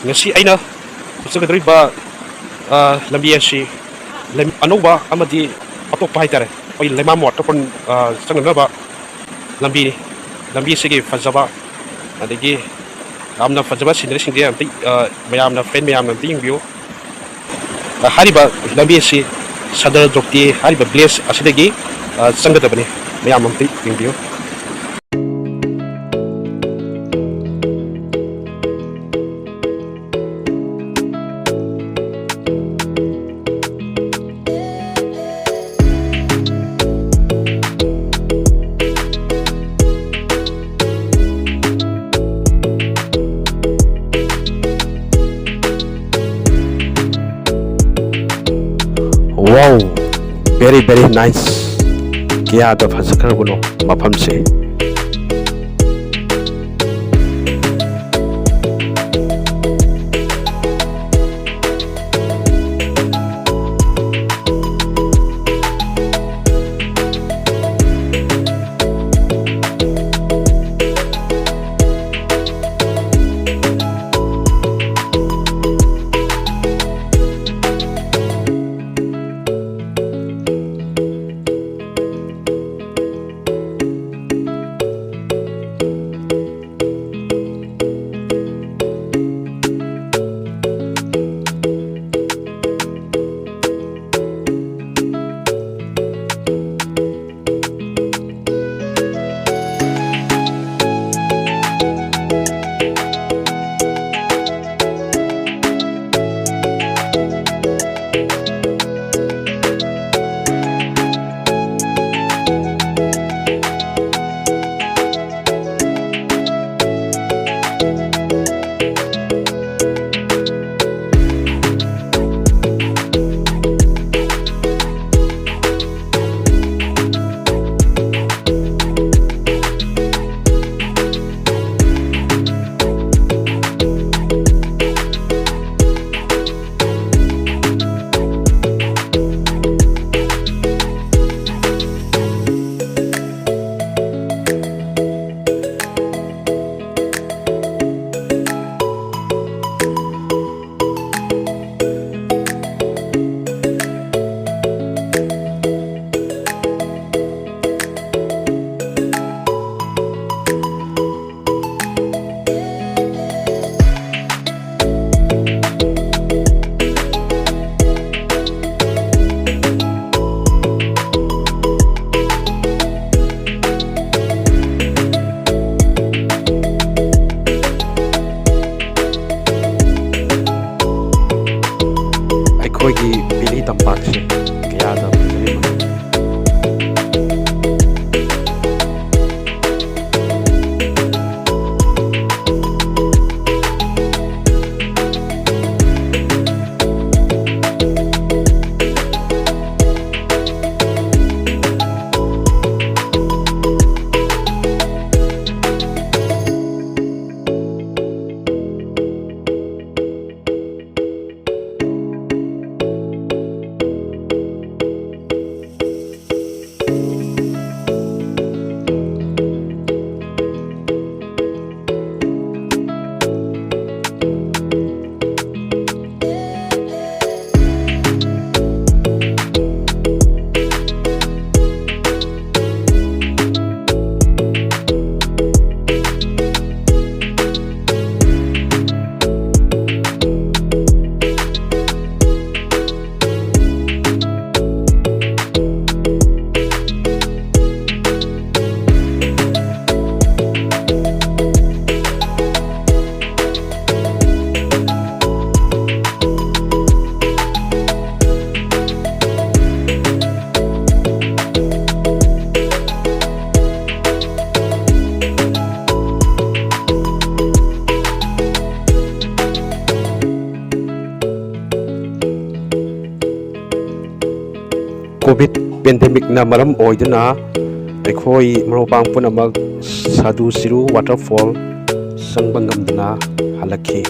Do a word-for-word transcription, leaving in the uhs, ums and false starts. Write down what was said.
ꯉꯁꯤ ꯑꯩꯅ ꯆꯠꯆꯒꯗꯧꯔꯤꯕ, ꯑ, ꯂꯝꯕꯤ ꯑꯁꯤ ꯂꯝ ꯑꯅꯧꯕ ꯑꯃꯗꯤ ꯑꯇꯣꯞꯄ ꯍꯥꯏꯇꯥꯔꯦ, ꯑꯩꯈꯣꯏ ꯂꯩꯃꯥꯝ waterfall, ꯑ, ꯆꯪꯅꯅꯕ ꯂꯝꯕꯤꯅꯤ꯫ ꯂꯝꯕꯤ ꯑꯁꯤꯒꯤ ꯐꯖꯕ, ꯑꯗꯒꯤ ꯌꯥꯝꯅ ꯐꯖꯕ sceneryꯁꯤꯡꯁꯦ ꯑꯝꯇ, ꯑ, ꯃꯌꯥꯝꯅ, friend ꯃꯌꯥꯝꯅ ꯑꯝꯇ ꯌꯦꯡꯕꯤꯌꯨ꯫ ꯑ, ꯍꯥꯏꯔꯤꯕ ꯂꯝꯕꯤ ꯑꯁꯤ ꯁꯗꯔ ꯖꯣꯞꯇꯤ ꯍꯥꯏꯔꯤꯕ village ꯑꯁꯤꯗꯒꯤ, ꯑ, ꯆꯪꯒꯗꯕꯅꯤ꯫ ꯃꯌꯥꯝ ꯑꯝꯇ ꯌꯦꯡꯕꯤꯌꯨ꯫ Wow, very very nice. ꯀꯌꯥꯗ ꯐꯖꯈ꯭ꯔꯕꯅꯣ ꯃꯐꯝꯁꯦ꯫ ꯃꯍꯥꯛꯁꯦ ꯀꯌꯥꯗ ꯐꯖꯔꯤꯕꯅꯣ꯫ ꯀꯣꯚꯤꯗ ꯄꯦꯟꯗꯦꯃꯤꯛꯅ ꯃꯔꯝ ꯑꯣꯏꯗꯨꯅ ꯑꯩꯈꯣꯏ ꯃꯔꯨꯞ ꯃꯄꯥꯡ ꯄꯨꯝꯅꯃꯛ ꯁꯥꯗꯨ ꯆꯤꯔꯨ ꯋꯥꯇꯔꯐꯣꯜ ꯆꯪꯕ ꯉꯝꯗꯅ ꯍꯜꯂꯛꯈꯤ꯫